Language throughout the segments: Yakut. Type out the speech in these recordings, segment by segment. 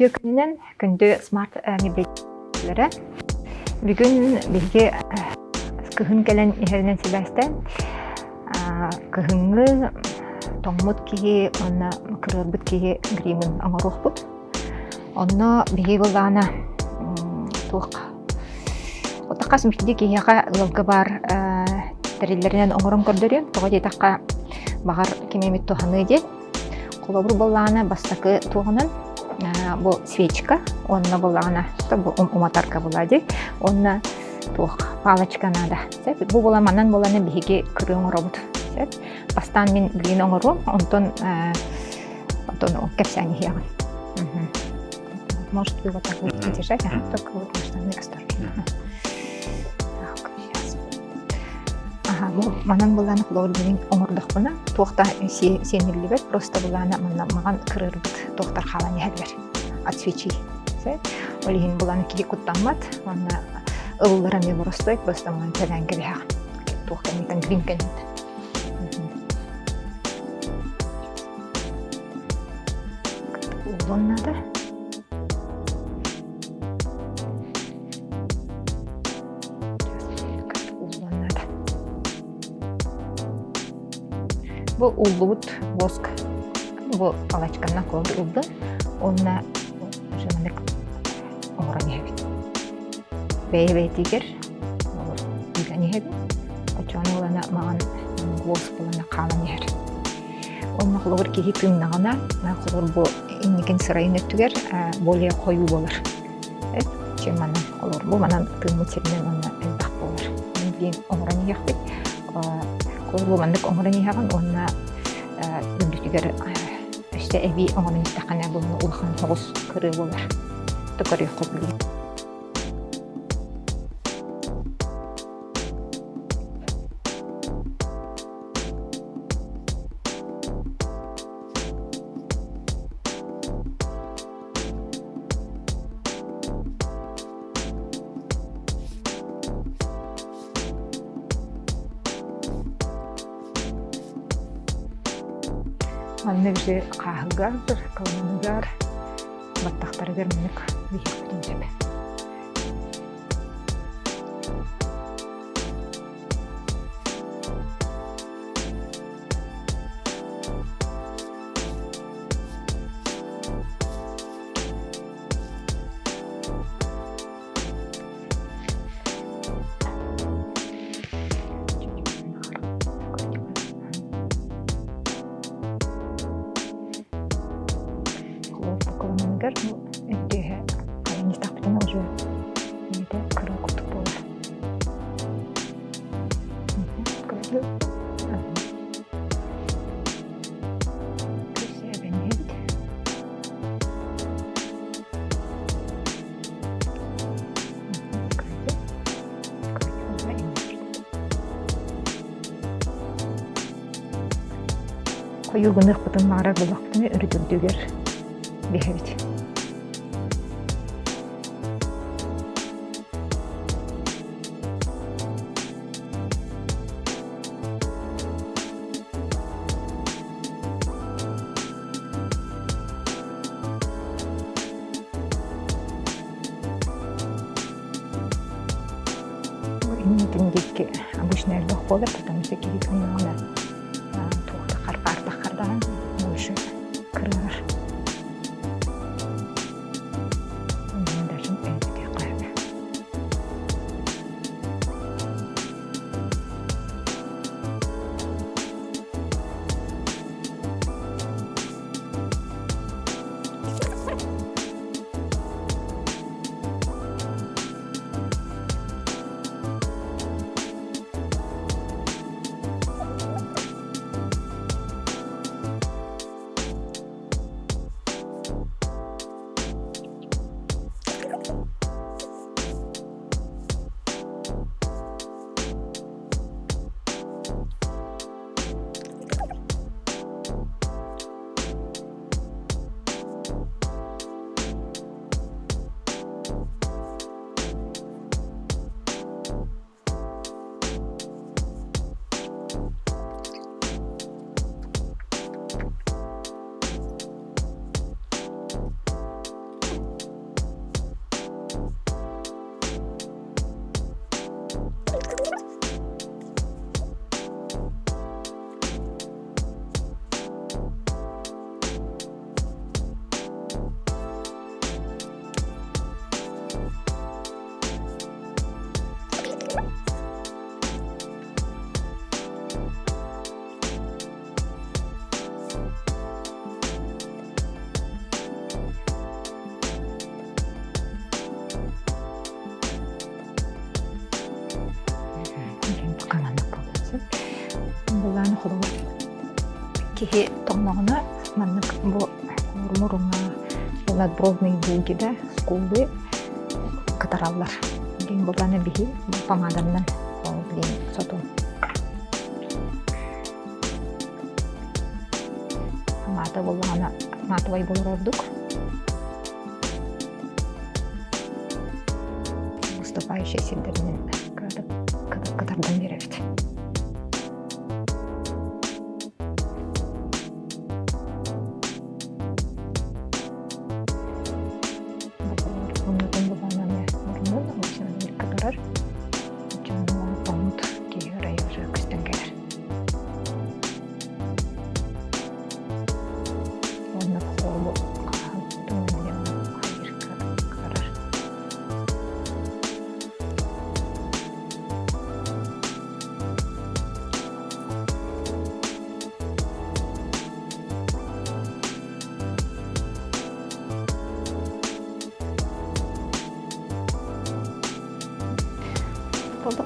Үтүө күнүнэн күндү смарт мебеллэрэ. Бүгүн биһиги кыһын кэлэн иһэринэн сибээстээн кыһыҥҥы тоҥмут киһи уонна кырыарбыт киһи гримын оҥоруохпут. Онно биһиги былаана туох хас биирдии киһиэхэ ыалга баар тэриллэринэн оҥорон көрдөрүөм. Тоҕо диэтэххэ, баҕар ким эмит туһаныа диэн. Холобур буоллаҕына бастакы туоҕунан бу свечка уонна буоллаҕына бу уматарга буолаа дии уонна туох палочка наада. Сөп. Бу буола манан буолана биһиги кырыы оҥоробут. Сөп. Бастаан мин билигин оҥоруом, онтон онтон кэпсээн иһиэҕим. Может, вы вот так будете держать, ага, только вот на штаны осторожно. Так, сейчас. Ага, бу манан былааны холобур билин оҥордохпуна туох да сиэниллибэт, просто былаана манна маҕан кырыырбыт туохтар хаалан иһэллэр от свечи. Ол иһин булан киһи куттаммат, уонна ыллар эмиэ боростой, просто манан сэлээн кэбиһэҕин. Туох кэнниттэн грим кэнниттэн. Уллун надо. Уллун надо. Бу уллубут воск. Бу палочканан холобур ылдым. Уонна уже маннык оҥорон иһэбит. Бэйэ-бэйэтигэр ыытан иһэбин. Оччоҕуна ылана маҕан воск булана хаалан иһэр. Онно холобур киһи тыыннаҕына, холобур бу инникин сырайын өттүгэр более хойуу буолар. Чем манан холобур бу манан тыыммыт сиринэн уонна элбэх буолар. Мин оҥорон иһиэхпит. Холобур бу маннык оҥорон иһэҕин уонна үрдүтүгэр өссө эбии оҥорон истэххинэ бу улахан соҕус кырыы буолар. Көрүөххэ билигин. Манна уже хааһыгар, кылыныгар, баттахтарыгар маннык биһиэхпитин сөп. Холуоптукаланыгар бу өттүөһэ хайан истэхпитинэ уже бэйэтэ кыра курдук буолар. Хойуу гыныахпытын баҕарар буоллахпытына өрүт үрдүгэр биһэбит. Иннитин диэки обычно элбэх буолар, потому что киһи тыыннаҕына туох да харбаардаххардаҕын больше кырыарар. Даже элбэтиэххэ сөп. Былаан холобур киһи тоҥноҕуна маннык бу муруҥа надбровные дуги да скулы кытараллар. Диэн былаана биһи помаданнан ол блин сотун. Помада буоллаҕына матовай буолар ордук. Выступающий сирдэринэн кытардан биэрэбит. Муннутун бубананы мурунун обычно кытарар. Дьоннуган тоҥмут киһи ырайы уже көстөн кэлэр. Уонна холу хаһан туҥун хайырка кытарар.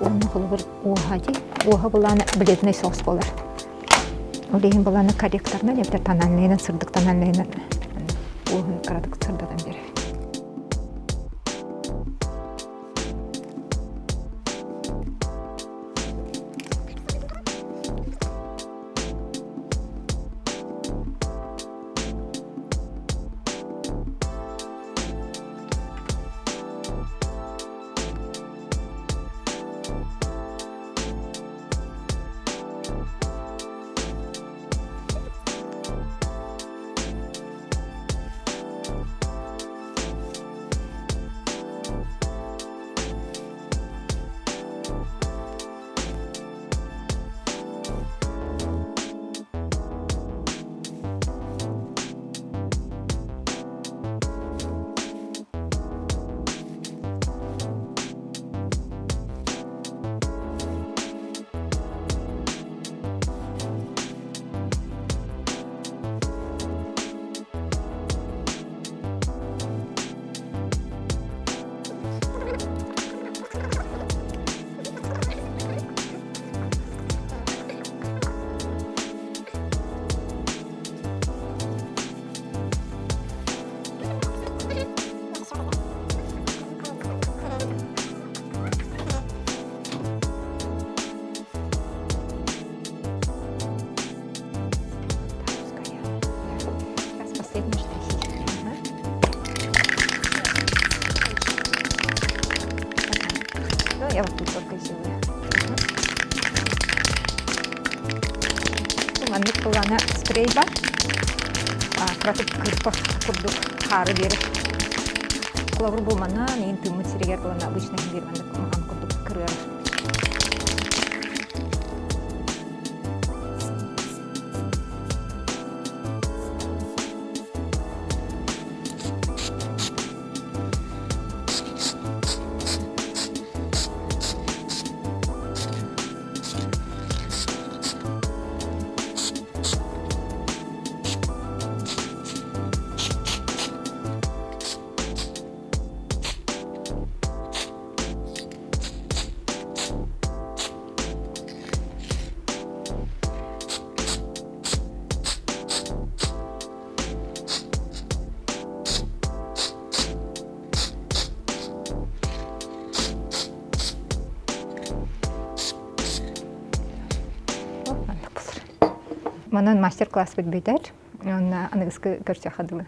Уонна холобур уоһа дии. Уоһа былаана бледный соус буолар. Ол иһин былаана корректорынан эбэтэр тональныйынан сырдык тональныйынан уоһун кыратык сырдатан биэрэр. Сейчас последний штрихи. Ну, я вот тут только сделаю. Маннык кылана спрей бар. Кыратык кырпах курдук хаары биэрэр. Холобур бу манна мин тыыммыт сиригэр булана обычно биир маннык махан курдук кырыар. Манан мастер-класс бүтэр. Онно аныгыскы көрсөхө дылы.